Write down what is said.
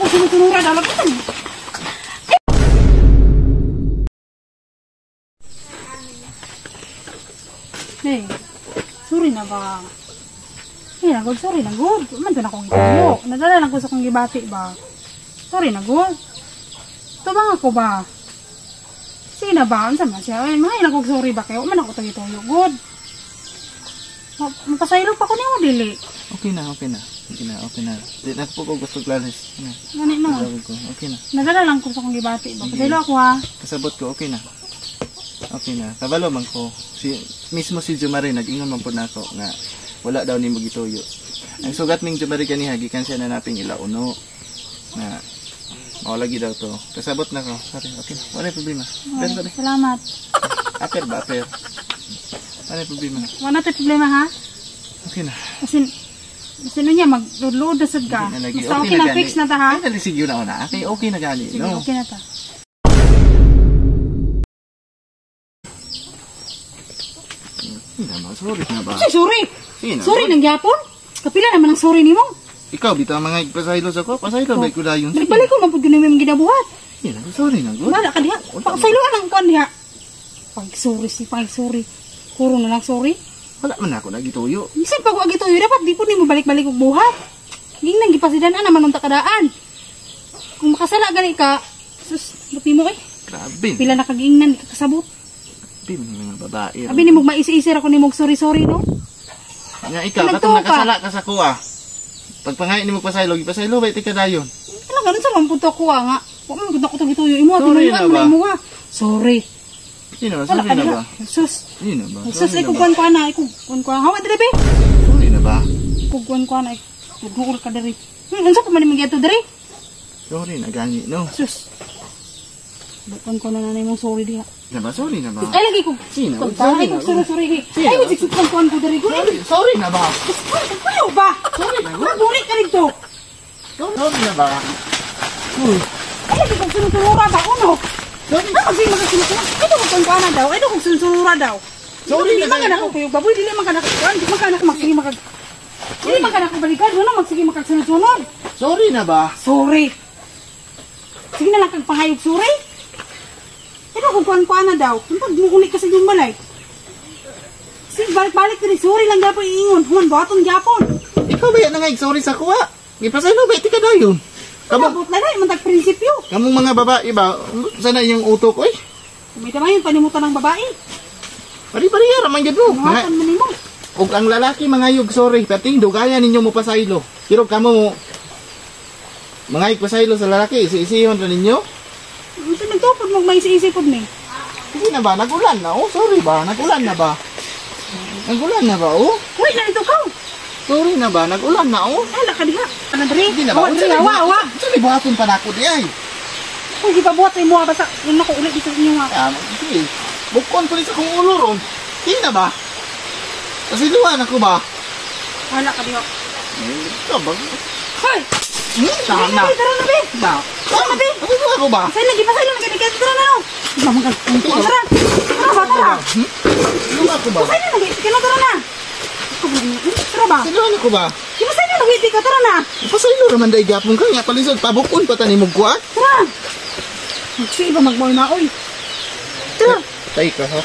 sunod-sunura daw lagi. Hey, sorry na ba? Hey, na good, sorry na good. Man to na akong ituyo. Nadala lang ko sa akong gibati ba. Sorry na good. Tubang ako ba? Sige na ba? Unsa man siya? Ay, mahay na kog sorry ba kayo? Man ako tag ituyo good. Mapasaylo pa ko nimo dili. Okay na, okay na. Okay na, okay na. Di na po ko gusto glalis. Gani no. Okay na. Nadala lang ko sa akong gibati ba. Pasaylo ako ha. Kasabot ko, okay na. Okay na. Kabalo man ko. Si, mismo si Jumari, nag-ingon man po nako nga wala daw nimo gituyo. Ang sugat ning Jumari kaniha, gikan siya na naping ilauno. Na mao lagi daw to. Kasabot na ko. Sorry, okay na. Wala problema. Oh, sorry. Salamat. Aper ba, aper? Wala problema. Wala tayo problema ha? Okay na. Kasi, sino niya, mag-load na sad ka. Basta okay, okay na, fix na ta ha? Ay, nalisigyo na ako na. Okay, okay na gani. Sige, no? Okay na ta. Hindi na, sorry na ba? Ay, sorry! Sige na, sorry nang gyapon? Kapila naman ang sorry nimo. Ikaw, bitaw mga ipasaylo sa ko. Pasaylo, may kudayon. Nagbalik ko, mapod yun yung ginabuhat. Sige na, sorry na. Good. Wala ka diha. Pasaylo ang kuan diha. Pag sorry si pag sorry. Kuro na lang sorry. Wala man ako nagituyo. Bisan pag wa gituyo dapat di po nimo balik-balik og buhat. Gingnan gipasidan ana man unta kadaan. Kung makasala gani ka, sus, buti mo eh. Grabe. Pila na kagingnan di ka kasabot. Grabe mga babae. Abi nimo maisi-isi ra ko nimo sorry-sorry no. Nya ikaw katong nakasala ka sa kuha. Pagpangay nimo pasaylo, gipasaylo bay ti kadayon. Ala ganun sa man punto kuha nga. Wa man gud ako gituyo imo tinuyan mo imo ha. Sorry. Sino ba? Sorry na ba? Sus. Sino ba? Sus, ikukuan ko na. Ikukuan ko. Hawa diri be. Sorry na ba? Ikukuan ko na. Ikukuan ka diri. Unsa pa man imong giadto diri? Sorry na gani no. Sus. Bukan ko na nanay mong sorry diha. Na ba? Sorry na ba? Ay lagi ko. Sino? Sorry na. Sorry, sorry. Ay wala kuan ko diri. Sorry na ba? Kuyo ba? Sorry na. Buri ka dito. Sorry na ba? Ay lagi ko sunod-sunura ba uno? Sorry. Ano kasi magkasunod-sunod? Ito kung kuan na daw. Ito kung sunod-sunura daw. Sorry na. Di man ka na ko baboy, dili man ka na kuan, di man ka na magsige makag. Dili man ka na ko balikan, wala magsige makagsunod-sunod. Sorry na ba? Sorry. Sige na lang kag pahayog sorry. Ito kung kuan-kuan na daw. Kung pag muuli ka sa inyong balay. Sige, balik-balik diri sorry lang gyapon iingon. Human buhaton gyapon. Ikaw ba yan nga sorry sa kuha? Gipasaylo ba ti ka dayon? Kamot na dai man tag prinsipyo. Kamong mga babae ba, sana yung utok oy. May tamayon panimutan ng babae. Pari-pariya ra man gyud mo. Buhaton man nimo. Og ang lalaki mangayog sorry, perting dugayan ninyo mo pasaylo. Pero kamo mangayog pasaylo sa lalaki, isi-isihon ra ninyo. Unsa nagtupod mo maisi-isi pod ni? Hindi na ba nagulan na oh, sorry ba? Nagulan na ba? Nagulan na ba oh? Uy, na dito ka. Sorry na ba? Nagulan na oh. Ala ka diha. Ana diri. Hindi na ba? Wa wa. Sorry buhaton pa nako di ay. Kung gipabuhat sa imo basta una ko ulit dito sa inyo ha. Ah, sige. Bukon ko ni sa kong ulo ron. Hindi na ba? Pasiluan ako ba? Wala ka diha. Eh, ba? Hoy. Tama na. Tara na be. Na. Tara na be. Ano ako ba? Sa lagi pasaylo na gani tara na. Mamang tara. Tara ba tara. Ano ako ba? Pasaylo na gani tara na. Tara ba? Pasiluan ako ba? Di pasaylo na gani ka tara na. Pasaylo ra man day gyapon ka nga palisod pabukon pa tani mo kuha. Tara. Magsi ba magmaoy-maoy. Tara. Tay ka ha.